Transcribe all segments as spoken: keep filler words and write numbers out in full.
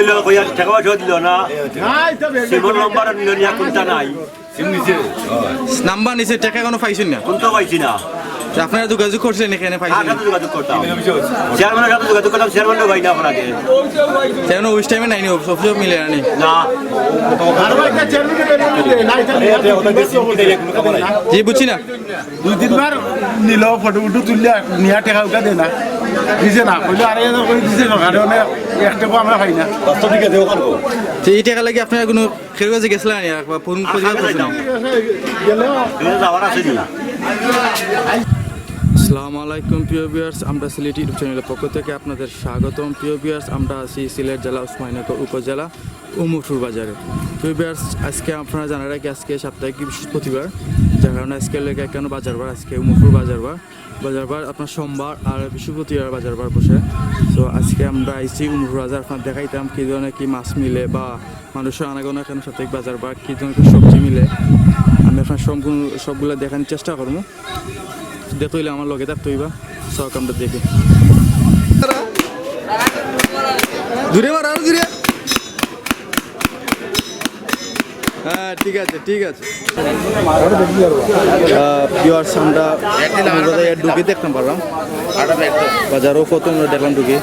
দিল, কইয়া টেকা পয়সা দিল না। সিমর নাম্বার নিল না, কোনটা নাই। নাম্বার নিছে, টেকা এখনো পাইছইন না? কোনটা পাইছি না। তে আপনারা যোগাযোগ করছিলেন এখানে, পাইছইন কার না? সাথে যোগাযোগ করতাম? চেয়ারম্যানের সাথে যোগাযোগ করতাম, চেয়ারম্যানও ভাই না আপনাকে। চেয়ারম্যান অফিস টাইমে নাইনি, অফিসও মিলে আনি। না। জি, বুঝছি না। দুই তিনবার নিল, ফটো উটো তুললে নিয়া টেকা উঠা দেয় না, দিছে না, কইলে আরে এনে কই দিছে সরকারে, মানে এক টেকা আমরা পাই না। বাস্তব ঠিক আছে, ওখানে তো। তো এই টেকা লাগি আপনারা কোনো কেউর কাছে গেছিলেন না, একবার ফোন করে আগে করছেন না? যাইতাম। গেলে যাওয়ার আছে কি না? আসসালামু আলাইকুম প্রিয় ভিউয়ার্স, আমরা সিলেটি YouTube চ্যানেলের পক্ষ থেকে আপনাদের স্বাগতম। প্রিয় ভিউয়ার্স, আমরা আছি সিলেট জেলা উসমানীনগর উপজেলা উমরপুর বাজারে। প্রিয় ভিউয়ার্স, আজকে আপনারা জানা রাখি, আজকে সাপ্তাহিক বৃহস্পতিবার, যার কারণে আজকে লেগে কেন বাজার বার, আজকে উমরপুর বাজার বার। বাজার বার আপনার সোমবার আর বৃহস্পতিবার বাজার বার বসে। তো আজকে আমরা আইছি উমরপুর বাজার, আপনার দেখাইতাম কি ধরনের কি মাছ মিলে বা মানুষের আনাগোনা কেন সাপ্তাহিক বাজার বার, কি ধরনের কি সবজি মিলে। আমি আপনার সম্পূর্ণ সবগুলা দেখানোর চেষ্টা করবো। দেখতে হইলে আমার লগে থাকতে হইবা। চক আমরা দেখি। দূরে মার, আরো দূরে। হ্যাঁ, ঠিক আছে, ঠিক আছে। আহ, ভিউয়ার্স, আমরা ঢুকে দেখতাম পারলাম। বাজারও কত আমরা দেখলাম ঢুকে।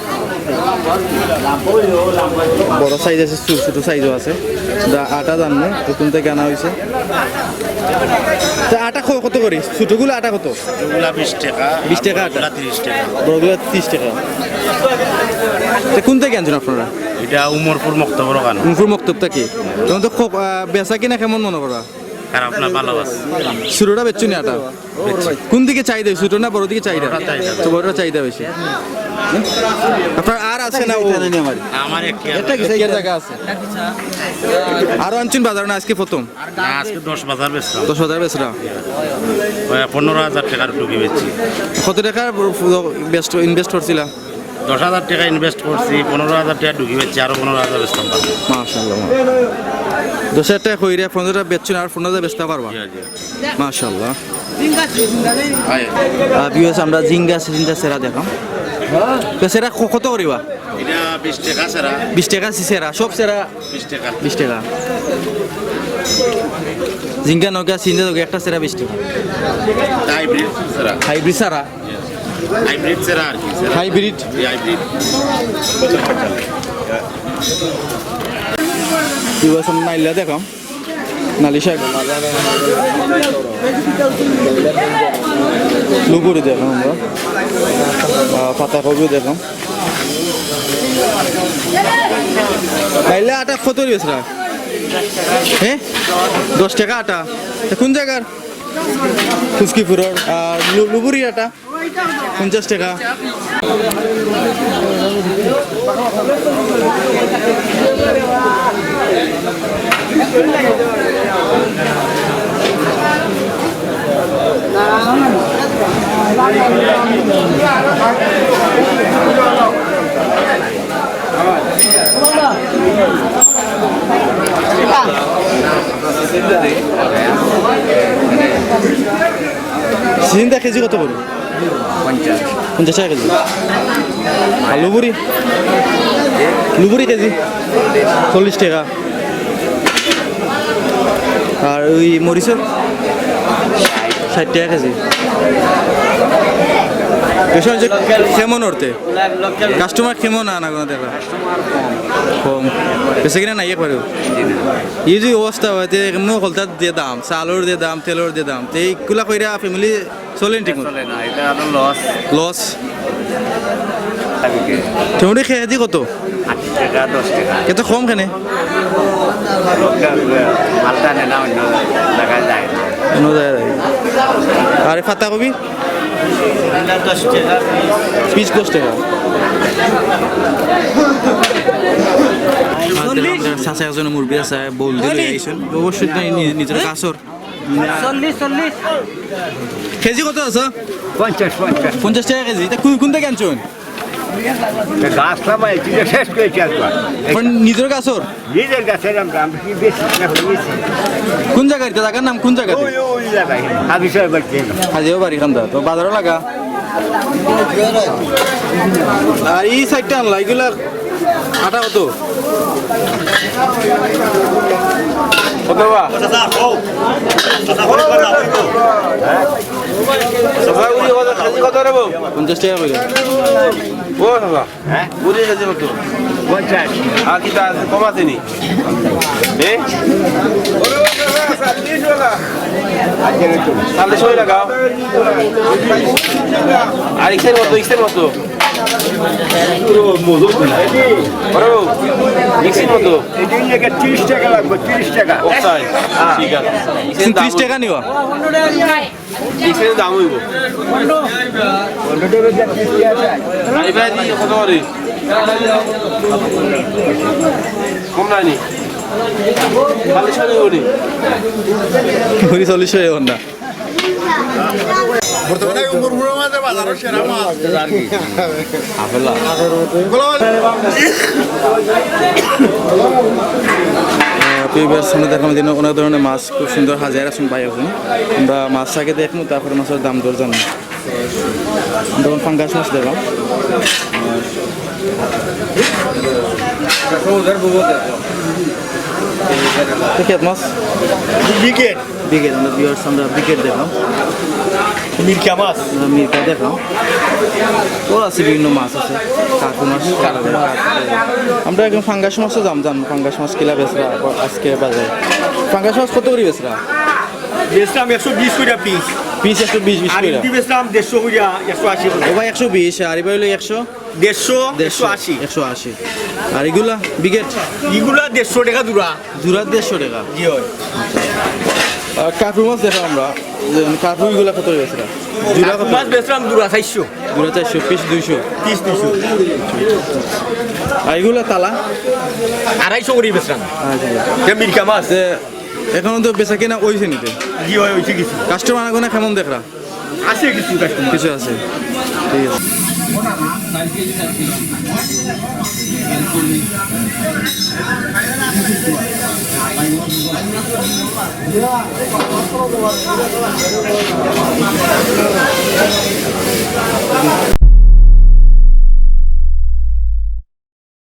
বড় সাইজ আছে, ছোট, ছোট সাইজও আছে। দা-, আটা জানো, নতুন থেকে আনা হয়েছে। তা আটা ক-, কত করি? ছোটগুলো আটা কত? ছোটগুলা বিশ টাকা, বিশ টাকা আটা। বড়গুলা তিরিশ টাকা। বড়গুলা তিরিশ টাকা। তা কোন থেকে আনছেন আপনারা? এটা উমরপুর মক্তবর ওখানে। উমরপুর মক্তব থেকে। তখন তো খুব, আহ, বেচা কিনা কেমন মনে করা? খারাপ না, ভালো আছে। ছোটটা বেচছুনি আটা? বেচছি। কোন দিকে চাহিদা বেশি? ছোট না বড় দিকে চাহিদা? বড়টা চাহিদা বেশি। তো বড়টা চাহিদা বেশি। আপনার আর আছে না ও? আমার একটা আছে। একটা জায়গা আছে। আরো আনছুন বাজার না আজকে প্রথম? না, আজকে দশ বাজার বেচলাম। দশ বাজার বেচলা? ওই পনেরো হাজার টাকার টুকি বেচছি। কত টাকা বেস্ট ইনভেস্ট করছিলা? দশ হাজার টাকা ইনভেস্ট করছি, পনেরো হাজার টাকা ঢুকি বেচছি, আরো পনেরো হাজার বেচতাম পারবো। মাশাআল্লাহ, মাশাআল্লাহ। দশ হাজার টাকা কইরা পনেরো হাজার বেচছুন, আর পনেরো হাজার বেচতা পারবা? জি, জি। মাশাআল্লাহ। আয়। আহ, ভিউয়ার্স, আমরা ঝিঙ্গা, ঝিঙ্গা সেরা দেখাম। তো সেরা ক-, কত করিবা? এটা বিশ টাকা সেরা। বিশ টাকা সি সেরা, সব সেরা? বিশ টাকা। বিশ টাকা। ঝিঙ্গা নগা, সিন্ধা নগা, একটা সেরা বিশ টাকা। হাইব্রিড সেরা। হাইব্রিড সারা? হাইব্রিড সেরা আর কি, সেরা। হাইব্রিড? এই হাইব্রিড। কি বলছেন, নাইলা দেখাম। নালি শাক। লুবুরি দেখাম আমরা। আহ, পাতাকপিও দেখাম। নাইলা আটা কত বেচরা? হ্যাঁ? দশ টাকা আটা। তা কোন জায়গার? ফুসকিপুরর। আর লু-, লুবুরি আটা? পঞ্চাশ টাকা। সিজিন্দা কেজি কত করে? পঞ্চাশ। পঞ্চাশ টাকা কেজি। আর লুবুরি? লুবুরি কেজি? চল্লিশ টাকা। আর ওই মরিচও? ষাট টাকা কেজি। বেশ, যে কেমন অরতে? কাস্টমার কেমন আনাগোনা দেখরা? কম। বেচা কিনা নাই একবারেও? এই যে অবস্থা অয়, তে এমনে হকলতার যে দাম, চাউলর যে দাম, তেলর যে দাম, তে ইগুলা কইরা ফ্যামিলি চলে নি ঠিক মতো? চলে না, এটা আরো লস। লস? তে মুড়ি কেজি কত? আশি টাকা, দশ টাকা। এত কম কেনে? মালটা নেয় না, অন্য জায়গায় যায় না। অন্য জায়গায় যায়। আর এই পাতাকপি? এটা দশ টাকা। পিস দশ টাকা। আর দেখলাম, চাচা একজন মুরব্বি আছে, বউল দিয়া লই আইছইন। অবশ্যই তাই নি-, নিজর কাছর। চল্লিশ, চল্লিশ। কেজি কত আছে? পঞ্চাশ, পঞ্চাশ। পঞ্চাশ টাকা কেজি। ইটা কোন, কোন থাকি আনছইন? গাছ লাগাইছি, শেষ করেছি একবার। নিজর গাছর? নিজর গাছর আমরা, আমরা কি বেশি না হয়েছি? কোন জাগা ইটা? জাগার নাম কোন জাগা? ওই, ওই জাগায়। হাজি সাহেব বাড়ি। হাজি সাহেব বাড়ি কান্দা। তো বাজারও লাগা। আর এই সাইডটা আনলা, ইগুলা আটা কত? কত বা? চাচা, উরি কত, কেজি কত রে বউ? পঞ্চাশ টেকা কইরা। ও চাচা, উরি কেজি কত? পঞ্চাশ। আর কিতা আছে? কম আছে নি? এ? চল্লিশ কইরা লাগাও। আর ইকসের কত? ইকসের কত? ওরে বাবু, ইকসের কত? এটা নিয়ে তিরিশ টাকা লাগবে, তিরিশ টাকা। ও তাই? ঠিক আছে। তিরিশ টাকা নিবা? ইকসের দাম অইবো। আরে ভাই, দি কত করে? কম নাই নি? খালি সাড়ে উনি। উনি চল্লিশ অইবো না। বর্তমানে এই মুরমুরের মাঝে বাজারর সেরা মাছ। আপেলা। আহ, প্রিয় viewers, আমরা দেখলাম এদিন অনেক ধরনের মাছ খুব সুন্দর হাজিয়া রাখছইন ভাই অখন। আমরা মাছ আগে দেখমু, তারপরে মাছর দাম দর জানমু। আমরা অখন পাঙ্গাস মাছ দেখলাম। তো খেত মাছ? ব্রিগেড। ব্রিগেড, আমরা viewers, আমরা ব্রিগেড দেখলাম। মিরকা মাছ। আমরা মিরকা দেখলাম। ও আছে, বিভিন্ন মাছ আছে। কার্পু মাছ। আমরা অখন পাঙ্গাস মাছও দাম জানমু, পাঙ্গাস মাছ কিলা বেচরা আজকে বাজারে। পাঙ্গাস মাছ কত করি বেচরা? বেচরাম একশো বিশ কইরা পিস। পিস একশো বিশ, বিশ আর কইরা। ইন্দি বেচরাম দেড়শো কইরা, একশো আশি কইরা। ও ভাই, একশো বিশ, আর ইবা অইলো একশো? দেড়শো, দেড়শো, একশো আশি। একশো আশি। আর ইগুলা ব্রিগেড? ইগুলা দেড়শো টাকা জোড়া। জোড়া দেড়শো টাকা? জি অয়। আর কার্পু মাছ দেখো আমরা, যে কার্পু ইগুলা কত অইছে? জোড়া কত? মাছ বেচরাম জোড়া চাইরশো। জোড়া চাইরশো, পিস দুইশো। পিস দুইশো। আর ইগুলা তালা? আড়াইশো করি বেচরাম। আড়াইশো। যে মিরকা মাছ। যে অখনো তো বেচা কিনা অইছে নি তে? জি অয়, অইছে কিছু। কাস্টমার আনাগোনা কেমন দেখরা? আছে কিছু কাস্টমার। কিছু আছে। ঠিক আছে।